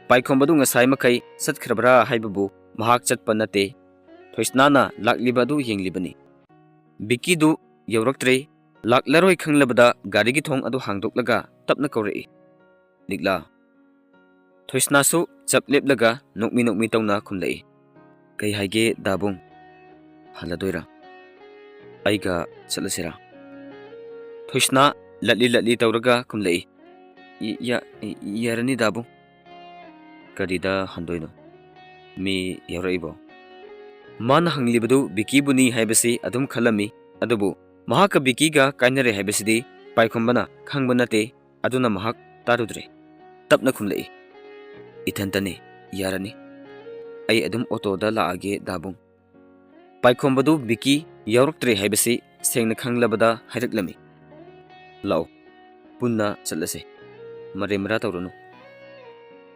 ꯄꯥꯏꯈꯣꯝꯕꯗꯨ ꯉꯁꯥꯏ ꯃꯈꯩ ꯆꯠꯈ꯭ꯔꯕ꯭ꯔꯥ ꯍꯥꯏꯕꯕꯨ ꯃꯍꯥꯛ ꯆꯠꯄ ꯅꯠꯇꯦ꯫ ꯊꯣꯏꯁꯅꯥꯅ ꯂꯥꯛꯂꯤꯕ ꯑꯗꯨ ꯌꯦꯡꯂꯤꯕꯅꯤ꯫ ꯕꯤꯀꯤꯗꯨ ꯌꯧꯔꯛꯇ꯭ꯔꯦ꯫ ꯂꯥꯛꯂꯔꯣꯏ ꯈꯪꯂꯕꯗ ꯒꯥꯔꯤꯒꯤ ꯊꯣꯡ ꯑꯗꯨ ꯍꯥꯡꯗꯣꯛꯂꯒ ꯇꯞꯅ ꯀꯧꯔꯛꯏ, "ꯂꯤꯛꯂꯥ?" ꯊꯣꯏꯁꯅꯥꯁꯨ ꯆꯞ ꯂꯦꯞꯂꯒ ꯅꯣꯛꯃꯤ ꯅꯣꯛꯃꯤ ꯇꯧꯅ ꯈꯨꯝꯂꯛꯏ, "ꯀꯩ ꯍꯥꯏꯒꯦ ꯗꯥꯕꯨꯡ? ꯍꯜꯂꯗꯣꯏꯔꯥ? ꯑꯩꯒ ꯆꯠꯂꯁꯤꯔꯥ?" ꯊꯣꯏꯁꯅꯥ ꯂꯠꯂꯤ ꯂꯠꯂꯤ ꯇꯧꯔꯒ ꯈꯨꯝꯂꯛꯏ, "ꯏ-, ꯌꯥ-, ꯏ-, ꯌꯥꯔꯅꯤ ꯗꯥꯕꯨꯡ"꯫ "ꯀꯔꯤꯗ ꯍꯟꯗꯣꯏꯅꯣ? ꯃꯤ ꯌꯥꯎꯔꯛꯏꯕꯣ?" ꯃꯥꯅ ꯍꯪꯂꯤꯕꯗꯨ ꯕꯤꯀꯤꯕꯨꯅꯤ ꯍꯥꯏꯕꯁꯤ ꯑꯗꯨꯝ ꯈꯜꯂꯝꯃꯤ꯫ ꯑꯗꯨꯕꯨ ꯃꯍꯥꯛꯀ ꯕꯤꯀꯤꯒ ꯀꯥꯏꯅꯔꯦ ꯍꯥꯏꯕꯁꯤꯗꯤ ꯄꯥꯏꯈꯣꯝꯕꯅ ꯈꯪꯕ ꯅꯠꯇꯦ꯫ ꯑꯗꯨꯅ ꯃꯍꯥꯛ ꯇꯥꯔꯨꯗ꯭ꯔꯦ꯫ ꯇꯞꯅ ꯈꯨꯝꯂꯛꯏ, "ꯏꯊꯟꯇꯅꯤ, ꯌꯥꯔꯅꯤ꯫ ꯑꯩ ꯑꯗꯨꯝ ꯑꯣꯇꯣꯗ ꯂꯥꯛꯑꯒꯦ ꯗꯥꯕꯨꯡ"꯫ ꯄꯥꯏꯈꯣꯝꯕꯗꯨ ꯕꯤꯀꯤ ꯌꯥꯎꯔꯛꯇ꯭ꯔꯦ ꯍꯥꯏꯕꯁꯤ ꯁꯦꯡꯅ ꯈꯪꯂꯕꯗ ꯍꯥꯏꯔꯛꯂꯝꯃꯤ, "ꯂꯥꯛꯑꯣ, ꯄꯨꯟꯅ ꯆꯠꯂꯁꯦ꯫ ꯃꯔꯦ ꯃꯔꯥ ꯇꯧꯔꯨꯅꯨ"꯫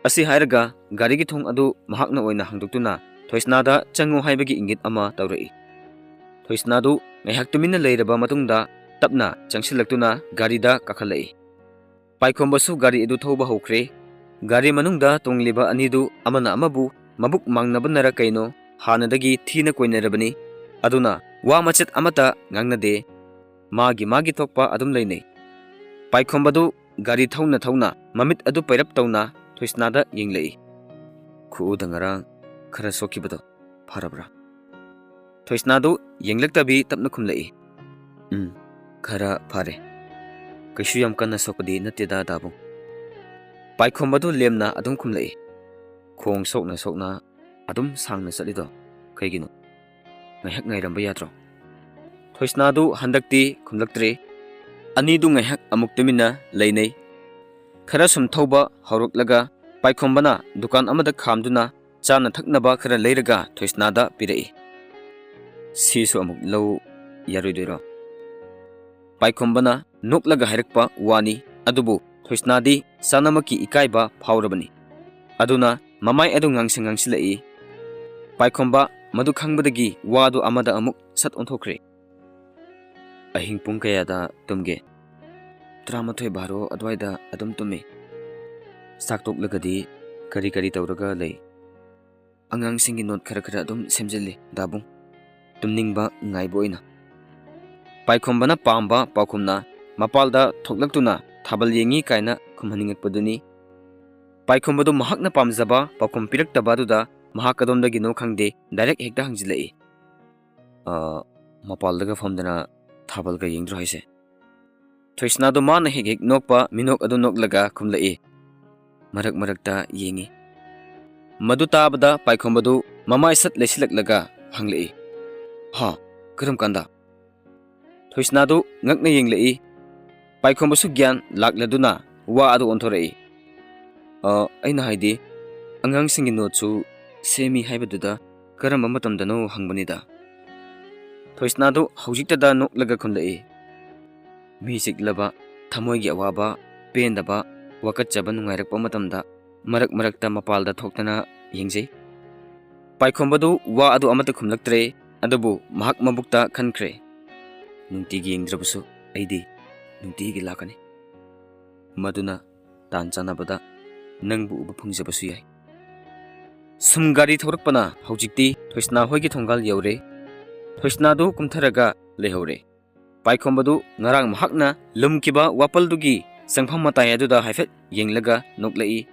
ꯑꯁꯤ ꯍꯥꯏꯔꯒ ꯒꯥꯔꯤꯒꯤ ꯊꯣꯡ ꯑꯗꯨ ꯃꯍꯥꯛꯅ ꯑꯣꯏꯅ ꯍꯥꯡꯗꯣꯛꯇꯨꯅ ꯊꯣꯏꯁꯅꯥꯗ "ꯆꯪꯉꯨ" ꯍꯥꯏꯕꯒꯤ ꯏꯪꯒꯤꯠ ꯑꯃ ꯇꯧꯔꯛꯏ꯫ ꯊꯣꯏꯁꯅꯥꯗꯨ ꯉꯥꯏꯍꯥꯛ ꯇꯨꯃꯤꯟꯅ ꯂꯩꯔꯕ ꯃꯇꯨꯡꯗ ꯇꯞꯅ ꯆꯪꯁꯤꯜꯂꯛꯇꯨꯅ ꯒꯥꯔꯤꯗ ꯀꯥꯈꯠꯂꯛꯏ꯫ ꯄꯥꯏꯈꯣꯝꯕꯁꯨ ꯒꯥꯔꯤ ꯑꯗꯨ ꯊꯧꯕ ꯍꯧꯈ꯭ꯔꯦ꯫ ꯒꯥꯔꯤ ꯃꯅꯨꯡꯗ ꯇꯣꯡꯂꯤꯕ ꯑꯅꯤꯗꯨ ꯑꯃꯅ ꯑꯃꯕꯨ ꯃꯕꯨꯛ ꯃꯥꯡꯅꯕꯅꯔ ꯀꯩꯅꯣ ꯍꯥꯟꯅꯗꯒꯤ ꯊꯤꯅ ꯀꯣꯏꯅꯔꯕꯅꯤ꯫ ꯑꯗꯨꯅ ꯋꯥ ꯃꯆꯦꯠ ꯑꯃꯠꯇ ꯉꯥꯡꯅꯗꯦ꯫ ꯃꯥꯒꯤ ꯃꯥꯒꯤ ꯊꯣꯛꯄ ꯑꯗꯨꯝ ꯂꯩꯅꯩ꯫ ꯄꯥꯏꯈꯣꯝꯕꯗꯨ ꯒꯥꯔꯤ ꯊꯧꯅ ꯊꯧꯅ ꯃꯃꯤꯠ ꯑꯗꯨ ꯄꯩꯔꯞ ꯇꯧꯅ ꯊꯣꯏꯁꯅꯥꯗ ꯌꯦꯡꯂꯛꯏ꯫ "ꯈꯨꯎꯗ ꯉꯔꯥꯡ ꯈꯔ ꯁꯣꯛꯈꯤꯕꯗꯣ ꯐꯔꯕ꯭ꯔꯥ?" ꯊꯣꯏꯁꯅꯥꯗꯨ ꯌꯦꯡꯂꯛꯇꯕꯤ ꯇꯞꯅ ꯈꯨꯝꯂꯛꯏ, "ꯎꯝ, ꯈꯔ ꯐꯔꯦ꯫ ꯀꯩꯁꯨ ꯌꯥꯝ ꯀꯟꯅ ꯁꯣꯛꯄꯗꯤ ꯅꯠꯇꯦꯗ, ꯗꯥꯕꯨꯡ"꯫ ꯄꯥꯏꯈꯣꯝꯕꯗꯨ ꯂꯦꯝꯅ ꯑꯗꯨꯝ ꯈꯨꯝꯂꯛꯏ, "ꯈꯣꯡ ꯁꯣꯛꯅ ꯁꯣꯛꯅ ꯑꯗꯨꯝ ꯁꯥꯡꯅ ꯆꯠꯂꯤꯗꯣ "ꯀꯩꯒꯤꯅꯣ? ꯉꯥꯏꯍꯥꯛ ꯉꯥꯏꯔꯝꯕ ꯌꯥꯗ꯭ꯔꯣ?" ꯊꯣꯏꯁꯅꯥꯗꯨ ꯍꯟꯗꯛꯇꯤ ꯈꯨꯝꯂꯛꯇ꯭ꯔꯦ꯫ ꯑꯅꯤꯗꯨ ꯉꯥꯏꯍꯥꯛ ꯑꯃꯨꯛ ꯇꯨꯃꯤꯟꯅ ꯂꯩꯅꯩ꯫ ꯈꯔ ꯁꯨꯝ ꯊꯧꯕ ꯍꯧꯔꯛꯂꯒ ꯄꯥꯏꯈꯣꯝꯕꯅ ꯗꯨꯀꯥꯟ ꯑꯃꯗ ꯈꯥꯝꯗꯨꯅ ꯆꯥꯅ ꯊꯛꯅꯕ ꯈꯔ ꯂꯩꯔꯒ ꯊꯣꯏꯁꯅꯥꯗ ꯄꯤꯔꯛꯏ꯫ "ꯁꯤꯁꯨ ꯑꯃꯨꯛ ꯂꯧ ꯌꯥꯔꯣꯏꯗꯣꯏꯔꯣ?" ꯄꯥꯏꯈꯣꯝꯕꯅ ꯅꯣꯛꯂꯒ ꯍꯥꯏꯔꯛꯄ ꯋꯥꯅꯤ, ꯑꯗꯨꯕꯨ ꯊꯣꯏꯁꯅꯥꯗꯤ ꯆꯥꯅꯃꯛꯀꯤ ꯏꯀꯥꯏꯕ ꯐꯥꯎꯔꯕꯅꯤ꯫ ꯑꯗꯨꯅ ꯃꯃꯥꯏ ꯑꯗꯨ ꯉꯥꯡꯁꯪ ꯉꯥꯡꯁꯤꯜꯂꯛꯏ꯫ ꯄꯥꯏꯈꯣꯝꯕ ꯃꯗꯨ ꯈꯪꯕꯗꯒꯤ ꯋꯥꯗꯨ ꯑꯃꯗ ꯑꯃꯨꯛ ꯁꯠ ꯑꯣꯟꯊꯣꯛꯈ꯭ꯔꯦ꯫ "ꯑꯍꯤꯡ ꯄꯨꯡ ꯀꯌꯥꯗ ꯇꯨꯝꯒꯦ?" "ꯇꯔꯥꯃꯥꯊꯣꯏ ꯕꯥꯔꯣ ꯑꯗꯨꯋꯥꯏꯗ ꯑꯗꯨꯝ ꯇꯨꯝꯃꯤ꯫ ꯆꯥꯛ ꯇꯣꯛꯂꯒꯗꯤ ꯀꯔꯤ ꯀꯔꯤ ꯇꯧꯔꯒ ꯂꯩ?" "ꯑꯉꯥꯡꯁꯤꯡꯒꯤ ꯅꯣꯠ ꯈꯔ ꯈꯔ ꯑꯗꯨꯝ ꯁꯦꯝꯖꯤꯜꯂꯤ, ꯗꯥꯕꯨꯡ꯫ ꯇꯨꯝꯅꯤꯡꯕ ꯉꯥꯏꯕ ꯑꯣꯏꯅ꯫" ꯄꯥꯏꯈꯣꯝꯕꯅ ꯄꯥꯝꯕ ꯄꯥꯎꯈꯨꯝꯅ ꯃꯄꯥꯜꯗ ꯊꯣꯛꯂꯛꯇꯨꯅ ꯊꯥꯕꯜ ꯌꯦꯡꯉꯤ ꯀꯥꯏꯅ ꯈꯨꯝꯍꯟꯅꯤꯡꯉꯛꯄꯗꯨꯅꯤ꯫ ꯄꯥꯏꯈꯣꯝꯕꯗꯨ ꯃꯍꯥꯛꯅ ꯄꯥꯝꯖꯕ ꯄꯥꯎꯈꯨꯝ ꯄꯤꯔꯛꯇꯕ ꯑꯗꯨꯗ ꯃꯍꯥꯛ ꯀꯗꯣꯝꯗꯒꯤꯅꯣ ꯈꯪꯗꯦ, ꯗꯥꯏꯔꯦꯛ ꯍꯦꯛꯇ ꯍꯪꯖꯤꯜꯂꯛꯏ꯫ "ꯑ, ꯃꯄꯥꯜꯗꯒ ꯐꯝꯗꯅ ꯊꯥꯕꯜꯒ ꯌꯦꯡꯗ꯭ꯔꯣ ꯍꯥꯏꯁꯦ?" ꯊꯣꯏꯁꯅꯥꯗꯣ ꯃꯥꯅ ꯍꯦꯛ ꯍꯦꯛ ꯅꯣꯛꯄ ꯃꯤꯅꯣꯛ ꯑꯗꯨ ꯅꯣꯛꯂꯒ ꯈꯨꯝꯂꯛꯏ, "ꯃꯔꯛ ꯃꯔꯛꯇ ꯌꯦꯡꯉꯤ꯫" ꯃꯗꯨ ꯇꯥꯕꯗ ꯄꯥꯏꯈꯣꯝꯕꯗꯨ ꯃꯃꯥꯏ ꯁꯠ ꯂꯩꯁꯤꯜꯂꯛꯂꯒ ꯍꯪꯂꯛꯏ, "ꯍꯥ? ꯀꯔꯝ ꯀꯥꯟꯗ?" ꯊꯣꯏꯁꯅꯥꯗꯨ ꯉꯛꯅ ꯌꯦꯡꯂꯛꯏ꯫ ꯄꯥꯏꯈꯣꯝꯕꯁꯨ ꯒ꯭ꯌꯥꯟ ꯂꯥꯛꯂꯗꯨꯅ ꯋꯥ ꯑꯗꯨ ꯑꯣꯟꯊꯣꯔꯛꯏ꯫ "ꯑ, ꯑꯩꯅ ꯍꯥꯏꯗꯤ, ꯑꯉꯥꯡꯁꯤꯡꯒꯤ ꯅꯣꯠꯁꯨ ꯁꯦꯝꯃꯤ ꯍꯥꯏꯕꯗꯨꯗ ꯀꯔꯝꯕ ꯃꯇꯝꯗꯅꯣ ꯍꯪꯕꯅꯤꯗ꯫" ꯊꯣꯏꯁꯅꯥꯗꯨ ꯍꯧꯖꯤꯛꯇꯗ ꯅꯣꯛꯂꯒ ꯈꯨꯝꯂꯛꯏ, "ꯃꯤ ꯆꯤꯛꯂꯕ, ꯊꯃꯣꯏꯒꯤ ꯑꯋꯥꯕ, ꯄꯦꯟꯗꯕ, ꯋꯥꯀꯠꯆꯕ ꯅꯨꯡꯉꯥꯏꯔꯛꯄ ꯃꯇꯝꯗ ꯃꯔꯛ ꯃꯔꯛꯇ ꯃꯄꯥꯜꯗ ꯊꯣꯛꯇꯅ ꯌꯦꯡꯖꯩ꯫" ꯄꯥꯏꯈꯣꯝꯕꯗꯨ ꯋꯥ ꯑꯗꯨ ꯑꯃꯠꯇ ꯈꯨꯝꯂꯛꯇ꯭ꯔꯦ, ꯑꯗꯨꯕꯨ ꯃꯍꯥꯛ ꯃꯕꯨꯛꯇ ꯈꯟꯈ꯭ꯔꯦ, "ꯅꯨꯡꯇꯤꯒꯤ ꯌꯦꯡꯗ꯭ꯔꯕꯁꯨ ꯑꯩꯗꯤ ꯅꯨꯡꯇꯤꯒꯤ ꯂꯥꯛꯀꯅꯤ꯫ ꯃꯗꯨꯅ ꯇꯥꯟ ꯆꯥꯟꯅꯕꯗ ꯅꯪꯕꯨ ꯎꯕ ꯐꯪꯖꯕꯁꯨ ꯌꯥꯏ꯫" ꯁꯨꯝ ꯒꯥꯔꯤ ꯊꯧꯔꯛꯄꯅ ꯍꯧꯖꯤꯛꯇꯤ ꯊꯣꯏꯁꯅꯥ ꯍꯣꯏꯒꯤ ꯊꯣꯡꯒꯥꯜ ꯌꯧꯔꯦ꯫ ꯊꯣꯏꯁꯅꯥꯗꯨ ꯀꯨꯝꯊꯔꯒ ꯂꯩꯍꯧꯔꯦ꯫ ꯄꯥꯏꯈꯣꯝꯕꯗꯨ ꯉꯔꯥꯡ ꯃꯍꯥꯛꯅ ꯂꯨꯝꯈꯤꯕ ꯋꯥꯄꯜꯗꯨꯒꯤ ꯆꯪꯐꯝ ꯃꯇꯥꯏ ꯑꯗꯨꯗ ꯍꯥꯏꯐꯦꯠ ꯌꯦꯡꯂꯒ ꯅꯣꯛꯂꯛꯏ꯫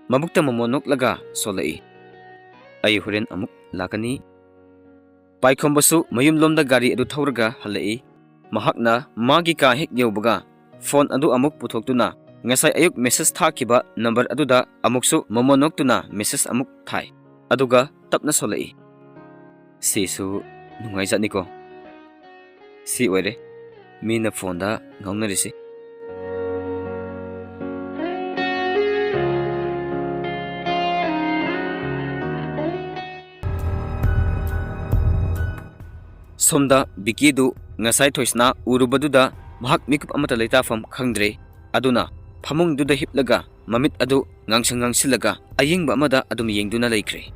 ꯃꯕꯨꯛꯇ ꯃꯃꯣꯟ ꯅꯣꯛꯂꯒ ꯁꯣꯜꯂꯛꯏ, "ꯑꯩ ꯍꯣꯔꯦꯟ ꯑꯃꯨꯛ ꯂꯥꯛꯀꯅꯤ꯫" ꯄꯥꯏꯈꯣꯝꯕꯁꯨ ꯃꯌꯨꯝꯂꯣꯝꯗ ꯒꯥꯔꯤ ꯑꯗꯨ ꯊꯧꯔꯒ ꯍꯜꯂꯛꯏ꯫ ꯃꯍꯥꯛꯅ ꯃꯥꯒꯤ ꯀꯥ ꯍꯦꯛ ꯌꯧꯕꯒ ꯐꯣꯟ ꯑꯗꯨ ꯑꯃꯨꯛ ꯄꯨꯊꯣꯛꯇꯨꯅ ꯉꯁꯥꯏ ꯑꯌꯨꯛ ꯃꯦꯁꯦꯖ ꯊꯥꯈꯤꯕ ꯅꯝꯕꯔ ꯑꯗꯨꯗ ꯑꯃꯨꯛꯁꯨ ꯃꯃꯣꯟ ꯅꯣꯛꯇꯨꯅ ꯃꯦꯁꯦꯖ ꯑꯃꯨꯛ ꯊꯥꯏ꯫ ꯑꯗꯨꯒ ꯇꯞꯅ ꯁꯣꯜꯂꯛꯏ, ꯁꯤꯁꯨ ꯅꯨꯡꯉꯥꯏꯖꯥꯠꯅꯤꯀꯣ꯫ ꯁꯤ ꯑꯣꯏꯔꯦ ꯃꯤꯅ ꯐꯣꯟꯗ ꯉꯥꯎꯅꯔꯤꯁꯤ꯫ ꯁꯣꯝꯗ ꯕꯤꯀꯤꯗꯨ ꯉꯁꯥꯏ ꯊꯣꯏꯁꯅꯥ ꯎꯔꯨꯕꯗꯨꯗ ꯃꯍꯥꯛ ꯃꯤꯀꯨꯞ ꯑꯃꯠꯇ ꯂꯩꯇꯥꯐꯝ ꯈꯪꯗ꯭ꯔꯦ꯫ ꯑꯗꯨꯅ ꯐꯃꯨꯡꯗꯨꯗ ꯍꯤꯞꯂꯒ ꯃꯃꯤꯠ ꯑꯗꯨ ꯉꯥꯡꯁꯪ ꯉꯥꯡꯁꯤꯜꯂꯒ ꯑꯌꯦꯡꯕ ꯑꯃꯗ ꯑꯗꯨꯝ ꯌꯦꯡꯗꯨꯅ ꯂꯩꯈ꯭ꯔꯦ꯫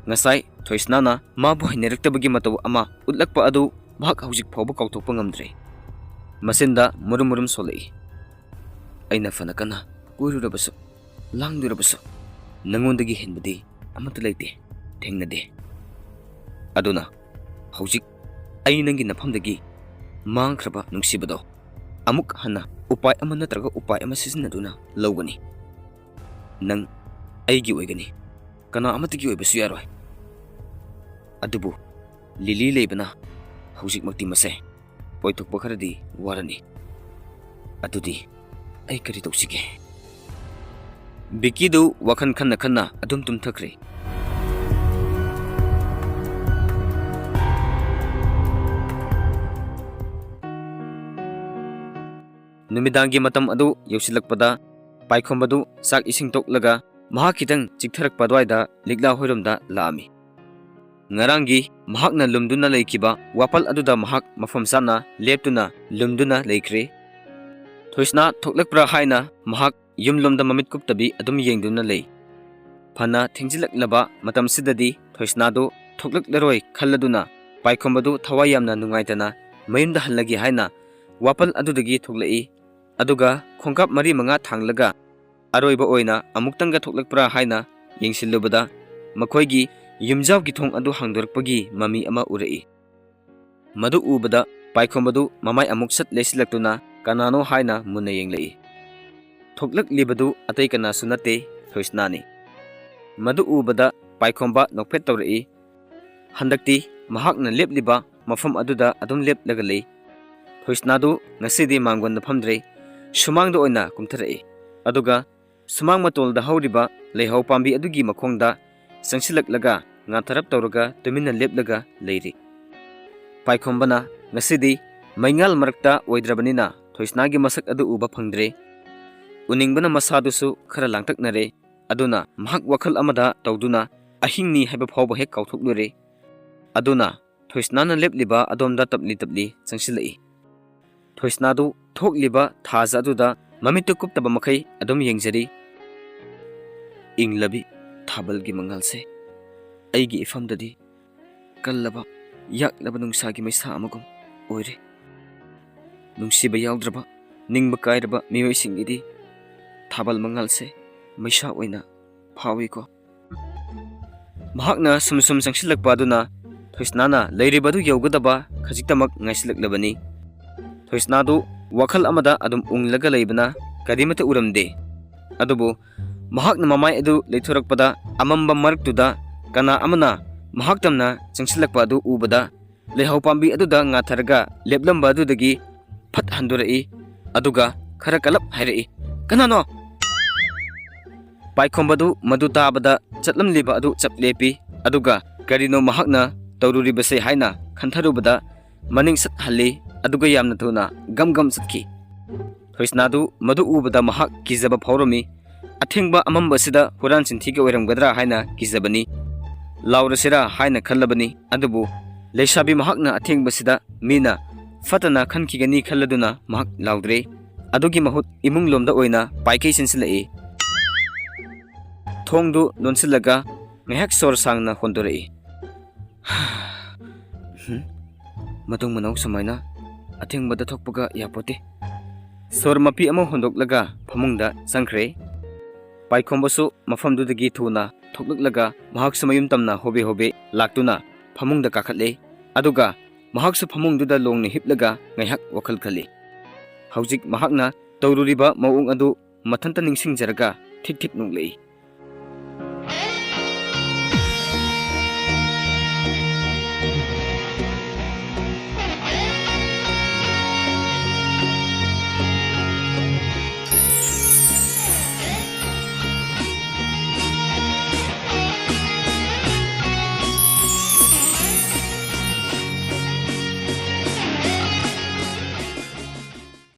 ꯉꯁꯥꯏ ꯊꯣꯏꯁꯅꯥꯅ ꯃꯥꯕꯨ ꯍꯩꯅꯔꯛꯇꯕꯒꯤ ꯃꯇꯧ ꯑꯃ ꯎꯠꯂꯛꯄ ꯑꯗꯨ ꯃꯍꯥꯛ ꯍꯧꯖꯤꯛ ꯐꯥꯎꯕ ꯀꯥꯎꯊꯣꯛꯄ ꯉꯝꯗ꯭ꯔꯦ꯫ ꯃꯆꯤꯟꯗ ꯃꯨꯔꯨꯝ ꯃꯨꯔꯨꯝ ꯁꯣꯜꯂꯛꯏ꯫ ꯑꯩꯅ ꯐꯅ ꯀꯟꯅ ꯀꯣꯏꯔꯨꯔꯕꯁꯨ, ꯂꯥꯡꯂꯨꯔꯕꯁꯨ, ꯅꯉꯣꯟꯗꯒꯤ ꯍꯦꯟꯕꯗꯤ ꯑꯃꯠꯇ ꯂꯩꯇꯦ, ꯊꯦꯡꯅꯗꯦ꯫ ꯑꯗꯨꯅ ꯍꯧꯖꯤꯛ ꯑꯩ ꯅꯪꯒꯤ ꯅꯐꯝꯗꯒꯤ ꯃꯥꯡꯈ꯭ꯔꯕ ꯅꯨꯡꯁꯤꯕꯗꯣ ꯑꯃꯨꯛ ꯍꯟꯅ ꯎꯄꯥꯏ ꯑꯃ ꯅꯠꯇ꯭ꯔꯒ ꯎꯄꯥꯏ ꯑꯃ ꯁꯤꯖꯤꯟꯅꯗꯨꯅ ꯂꯧꯒꯅꯤ꯫ ꯅꯪ ꯑꯩꯒꯤ ꯑꯣꯏꯒꯅꯤ, ꯀꯅꯥ ꯑꯃꯠꯇꯒꯤ ꯑꯣꯏꯕꯁꯨ ꯌꯥꯔꯣꯏ꯫ ꯑꯗꯨꯕꯨ ꯂꯤꯂꯤ ꯂꯩꯕꯅ ꯍꯧꯖꯤꯛꯃꯛꯇꯤ ꯃꯁꯦ ꯑꯣꯏꯊꯣꯛꯄ ꯈꯔꯗꯤ ꯋꯥꯔꯅꯤ꯫ ꯑꯗꯨꯗꯤ ꯑꯩ ꯀꯔꯤ ꯇꯧꯁꯤꯒꯦ? ꯕꯤꯀꯤꯗꯨ ꯋꯥꯈꯜ ꯈꯟꯅ ꯈꯟꯅ ꯑꯗꯨꯝ ꯇꯨꯝꯊꯈ꯭ꯔꯦ꯫ ꯅꯨꯃꯤꯗꯥꯡꯒꯤ ꯃꯇꯝ ꯑꯗꯨ ꯌꯧꯁꯤꯜꯂꯛꯄꯗ ꯄꯥꯏꯈꯣꯝꯕꯗꯨ ꯆꯥꯛ ꯏꯁꯤꯡ ꯇꯣꯛꯂꯒ ꯃꯍꯥꯛ ꯈꯤꯇꯪ ꯆꯤꯛꯊꯔꯛꯄ ꯑꯗꯨꯋꯥꯏꯗ ꯂꯤꯛꯂꯥ ꯍꯣꯏꯔꯣꯝꯗ ꯂꯥꯛꯑꯝꯃꯤ꯫ ꯉꯔꯥꯡꯒꯤ ꯃꯍꯥꯛꯅ ꯂꯨꯝꯗꯨꯅ ꯂꯩꯈꯤꯕ ꯋꯥꯄꯜ ꯑꯗꯨꯗ ꯃꯍꯥꯛ ꯃꯐꯝ ꯆꯥꯅ ꯂꯦꯞꯇꯨꯅ ꯂꯨꯝꯗꯨꯅ ꯂꯩꯈ꯭ꯔꯦ꯫ ꯊꯣꯏꯁꯅꯥ ꯊꯣꯛꯂꯛꯄ꯭ꯔꯥ ꯍꯥꯏꯅ ꯃꯍꯥꯛ ꯌꯨꯝꯂꯣꯝꯗ ꯃꯃꯤꯠ ꯀꯨꯞꯇꯕꯤ ꯑꯗꯨꯝ ꯌꯦꯡꯗꯨꯅ ꯂꯩ꯫ ꯐꯅ ꯊꯦꯡꯖꯤꯜꯂꯛꯂꯕ ꯃꯇꯝꯁꯤꯗꯗꯤ ꯊꯣꯏꯁꯅꯥꯗꯨ ꯊꯣꯛꯂꯛꯂꯔꯣꯏ ꯈꯜꯂꯗꯨꯅ ꯄꯥꯏꯈꯣꯝꯕꯗꯨ ꯊꯋꯥꯏ ꯌꯥꯝꯅ ꯅꯨꯡꯉꯥꯏꯇꯅ ꯃꯌꯨꯝꯗ ꯍꯜꯂꯒꯦ ꯍꯥꯏꯅ ꯋꯥꯄꯜ ꯑꯗꯨꯗꯒꯤ ꯊꯣꯛꯂꯛꯏ꯫ ꯑꯗꯨꯒ ꯈꯣꯡꯀꯥꯞ ꯃꯔꯤ ꯃꯉꯥ ꯊꯥꯡꯂꯒ ꯑꯔꯣꯏꯕ ꯑꯣꯏꯅ ꯑꯃꯨꯛꯇꯪꯒ ꯊꯣꯛꯂꯛꯄ꯭ꯔꯥ ꯍꯥꯏꯅ ꯌꯦꯡꯁꯤꯜꯂꯨꯕꯗ ꯃꯈꯣꯏꯒꯤ ꯌꯨꯝꯖꯥꯎꯒꯤ ꯊꯣꯡ ꯑꯗꯨ ꯍꯥꯡꯗꯣꯔꯛꯄꯒꯤ ꯃꯃꯤ ꯑꯃ ꯎꯔꯛꯏ꯫ ꯃꯗꯨ ꯎꯕꯗ ꯄꯥꯏꯈꯣꯝꯕꯗꯨ ꯃꯃꯥꯏ ꯑꯃꯨꯛ ꯁꯠ ꯂꯩꯁꯤꯜꯂꯛꯇꯨꯅ ꯀꯅꯥꯅꯣ ꯍꯥꯏꯅ ꯃꯨꯟꯅ ꯌꯦꯡꯂꯛꯏ꯫ ꯊꯣꯛꯂꯛꯂꯤꯕꯗꯨ ꯑꯇꯩ ꯀꯅꯥꯁꯨ ꯅꯠꯇꯦ, ꯊꯣꯏꯁꯅꯥꯅꯤ꯫ ꯃꯗꯨ ꯎꯕꯗ ꯄꯥꯏꯈꯣꯝꯕ ꯅꯣꯛꯐꯦꯠ ꯇꯧꯔꯛꯏ꯫ ꯍꯟꯗꯛꯇꯤ ꯃꯍꯥꯛꯅ ꯂꯦꯞꯂꯤꯕ ꯃꯐꯝ ꯑꯗꯨꯗ ꯑꯗꯨꯝ ꯂꯦꯞꯂꯒ ꯂꯩ꯫ ꯊꯣꯏꯁꯅꯥꯗꯨ ꯉꯁꯤꯗꯤ ꯃꯥꯡꯒꯣꯟꯗ ꯐꯝꯗ꯭ꯔꯦ, ꯁꯨꯃꯥꯡꯗ ꯑꯣꯏꯅ ꯀꯨꯝꯊꯔꯛꯏ꯫ ꯑꯗꯨꯒ ꯁꯨꯃꯥꯡ ꯃꯇꯣꯜꯗ ꯍꯧꯔꯤꯕ ꯂꯩꯍꯧ ꯄꯥꯝꯕꯤ ꯑꯗꯨꯒꯤ ꯃꯈꯣꯡꯗ ꯆꯪꯁꯤꯜꯂꯛꯂꯒ ꯉꯥꯊꯔꯞ ꯇꯧꯔꯒ ꯇꯨꯃꯤꯟꯅ ꯂꯦꯞꯂꯒ ꯂꯩꯔꯤ꯫ ꯄꯥꯏꯈꯣꯝꯕꯅ ꯉꯁꯤꯗꯤ ꯃꯩꯉꯥꯜ ꯃꯔꯛꯇ ꯑꯣꯏꯗ꯭ꯔꯕꯅꯤꯅ ꯊꯣꯏꯁꯅꯥꯒꯤ ꯃꯁꯛ ꯑꯗꯨ ꯎꯕ ꯐꯪꯗ꯭ꯔꯦ꯫ ꯎꯅꯤꯡꯕꯅ ꯃꯁꯥꯗꯨꯁꯨ ꯈꯔ ꯂꯥꯡꯇꯛꯅꯔꯦ꯫ ꯑꯗꯨꯅ ꯃꯍꯥꯛ ꯋꯥꯈꯜ ꯑꯃꯗ ꯇꯧꯗꯨꯅ ꯑꯍꯤꯡꯅꯤ ꯍꯥꯏꯕ ꯐꯥꯎꯕ ꯍꯦꯛ ꯀꯥꯎꯊꯣꯛꯂꯨꯔꯦ꯫ ꯑꯗꯨꯅ ꯊꯣꯏꯁꯅꯥꯅ ꯂꯦꯞꯂꯤꯕ ꯑꯗꯣꯝꯗ ꯇꯞꯂꯤ ꯇꯞꯂꯤ ꯆꯪꯁꯤꯜꯂꯛꯏ꯫ ꯊꯣꯏꯁꯅꯥꯗꯨ ꯊꯣꯛꯂꯤꯕ ꯊꯥꯖ ꯑꯗꯨꯗ ꯃꯃꯤꯠꯇꯨ ꯀꯨꯞꯇꯕ ꯃꯈꯩ ꯑꯗꯨꯝ ꯌꯦꯡꯖꯔꯤ꯫ ꯏꯪꯂꯕꯤ ꯊꯥꯕꯜꯒꯤ ꯃꯉꯥꯜꯁꯦ ꯑꯩꯒꯤ ꯏꯐꯝꯗꯗꯤ ꯀꯜꯂꯕ, ꯌꯥꯛꯂꯕ ꯅꯨꯡꯁꯥꯒꯤ ꯃꯩꯁꯥ ꯑꯃꯒꯨꯝ ꯑꯣꯏꯔꯦ꯫ ꯅꯨꯡꯁꯤꯕ ꯌꯥꯎꯗ꯭ꯔꯕ, ꯅꯤꯡꯕ ꯀꯥꯏꯔꯕ ꯃꯤꯑꯣꯏꯁꯤꯡꯒꯤꯗꯤ ꯊꯥꯕꯜ ꯃꯉꯥꯜꯁꯦ ꯃꯩꯁꯥ ꯑꯣꯏꯅ ꯐꯥꯎꯏꯀꯣ꯫ ꯃꯍꯥꯛꯅ ꯁꯨꯝ ꯁꯨꯝ ꯆꯪꯁꯤꯜꯂꯛꯄ ꯑꯗꯨꯅ ꯊꯣꯏꯁꯅꯥꯅ ꯂꯩꯔꯤꯕ ꯑꯗꯨ ꯌꯧꯒꯗꯕ ꯈꯖꯤꯛꯇꯃꯛ ꯉꯥꯏꯁꯤꯜꯂꯛꯂꯕꯅꯤ꯫ ꯊꯣꯏꯁꯅꯥꯗꯨ ꯋꯥꯈꯜ ꯑꯃꯗ ꯑꯗꯨꯝ ꯎꯪꯂꯒ ꯂꯩꯕꯅ ꯀꯔꯤꯃꯠꯇ ꯎꯔꯝꯗꯦ꯫ ꯑꯗꯨꯕꯨ ꯃꯍꯥꯛꯅ ꯃꯃꯥꯏ ꯑꯗꯨ ꯂꯩꯊꯣꯔꯛꯄꯗ ꯑꯃꯝꯕ ꯃꯔꯛꯇꯨꯗ ꯀꯅꯥ ꯑꯃꯅ ꯃꯍꯥꯛ ꯇꯝꯅ ꯆꯪꯁꯤꯜꯂꯛꯄ ꯑꯗꯨ ꯎꯕꯗ ꯂꯩꯍꯥꯎ ꯄꯥꯝꯕꯤ ꯑꯗꯨꯗ ꯉꯥꯊꯔꯒ ꯂꯦꯞꯂꯝꯕ ꯑꯗꯨꯗꯒꯤ ꯐꯠ ꯍꯟꯗꯣꯔꯛꯏ꯫ ꯑꯗꯨꯒ ꯈꯔ ꯀꯜꯂꯞ ꯍꯥꯏꯔꯛꯏ, "ꯀꯅꯥꯅꯣ?" ꯄꯥꯏꯈꯣꯝꯕꯗꯨ ꯃꯗꯨ ꯇꯥꯕꯗ ꯆꯠꯂꯝꯂꯤꯕ ꯑꯗꯨ ꯆꯞ ꯂꯦꯞꯄꯤ꯫ ꯑꯗꯨꯒ ꯀꯔꯤꯅꯣ ꯃꯍꯥꯛꯅ ꯇꯧꯔꯨꯔꯤꯕꯁꯦ ꯍꯥꯏꯅ ꯈꯟꯊꯔꯨꯕꯗ ꯃꯅꯤꯡ ꯁꯠ ꯍꯜꯂꯤ꯫ ꯑꯗꯨꯒ ꯌꯥꯝꯅ ꯊꯨꯅ ꯒꯝ ꯒꯝ ꯆꯠꯈꯤ꯫ ꯊꯣꯏꯁꯅꯥꯗꯨ ꯃꯗꯨ ꯎꯕꯗ ꯃꯍꯥꯛ ꯀꯤꯖꯕ ꯐꯥꯎꯔꯝꯃꯤ꯫ ꯑꯊꯦꯡꯕ ꯑꯃꯝꯕꯁꯤꯗ ꯍꯨꯔꯥꯟ ꯆꯤꯟꯊꯤꯒ ꯑꯣꯏꯔꯝꯒꯗ꯭ꯔꯥ ꯍꯥꯏꯅ ꯀꯤꯖꯕꯅꯤ꯫ ꯂꯥꯎꯔꯁꯤꯔꯥ ꯍꯥꯏꯅ ꯈꯜꯂꯕꯅꯤ꯫ ꯑꯗꯨꯕꯨ ꯂꯩꯁꯥꯕꯤ ꯃꯍꯥꯛꯅ ꯑꯊꯦꯡꯕꯁꯤꯗ ꯃꯤꯅ ꯐꯠꯇꯅ ꯈꯟꯈꯤꯒꯅꯤ ꯈꯜꯂꯗꯨꯅ ꯃꯍꯥꯛ ꯂꯥꯎꯗ꯭ꯔꯦ꯫ ꯑꯗꯨꯒꯤ ꯃꯍꯨꯠ ꯏꯃꯨꯡ ꯂꯣꯝꯗ ꯑꯣꯏꯅ ꯄꯥꯏꯈꯩ ꯆꯦꯟꯁꯤꯜꯂꯛꯏ꯫ ꯊꯣꯡꯗꯨ ꯂꯣꯟꯁꯤꯜꯂꯒ ꯉꯥꯏꯍꯥꯛ ꯁꯣꯔ ꯁꯥꯡꯅ ꯍꯣꯟꯗꯣꯔꯛꯏ꯫ ꯍꯝ? ꯃꯇꯨꯡ ꯃꯅꯥꯎ ꯁꯨꯃꯥꯏꯅ ꯑꯊꯦꯡꯕꯗ ꯊꯣꯛꯄꯒ ꯌꯥꯄꯣꯠꯇꯦ꯫ ꯁꯣꯔ ꯃꯄꯤ ꯑꯃ ꯍꯣꯟꯗꯣꯛꯂꯒ ꯐꯃꯨꯡꯗ ꯆꯪꯈ꯭ꯔꯦ꯫ ꯄꯥꯏꯈꯣꯝꯕꯁꯨ ꯃꯐꯝꯗꯨꯗꯒꯤ ꯊꯨꯅ ꯊꯣꯛꯂꯛꯂꯒ ꯃꯍꯥꯛꯁꯨ ꯃꯌꯨꯝ ꯇꯝꯅ ꯍꯣꯕꯦ ꯍꯣꯕꯦ ꯂꯥꯛꯇꯨꯅ ꯐꯃꯨꯡꯗ ꯀꯥꯈꯠꯂꯦ꯫ ꯑꯗꯨꯒ ꯃꯍꯥꯛꯁꯨ ꯐꯃꯨꯡꯗꯨꯗ ꯂꯣꯡꯅ ꯍꯤꯞꯂꯒ ꯉꯥꯏꯍꯥꯛ ꯋꯥꯈꯜ ꯈꯜꯂꯤ꯫ ꯍꯧꯖꯤꯛ ꯃꯍꯥꯛꯅ ꯇꯧꯔꯨꯔꯤꯕ ꯃꯑꯣꯡ ꯑꯗꯨ ꯃꯊꯟꯇ ꯅꯤꯡꯁꯤꯡꯖꯔꯒ ꯊꯤꯠ ꯊꯤꯠ ꯅꯣꯛꯂꯛꯏ꯫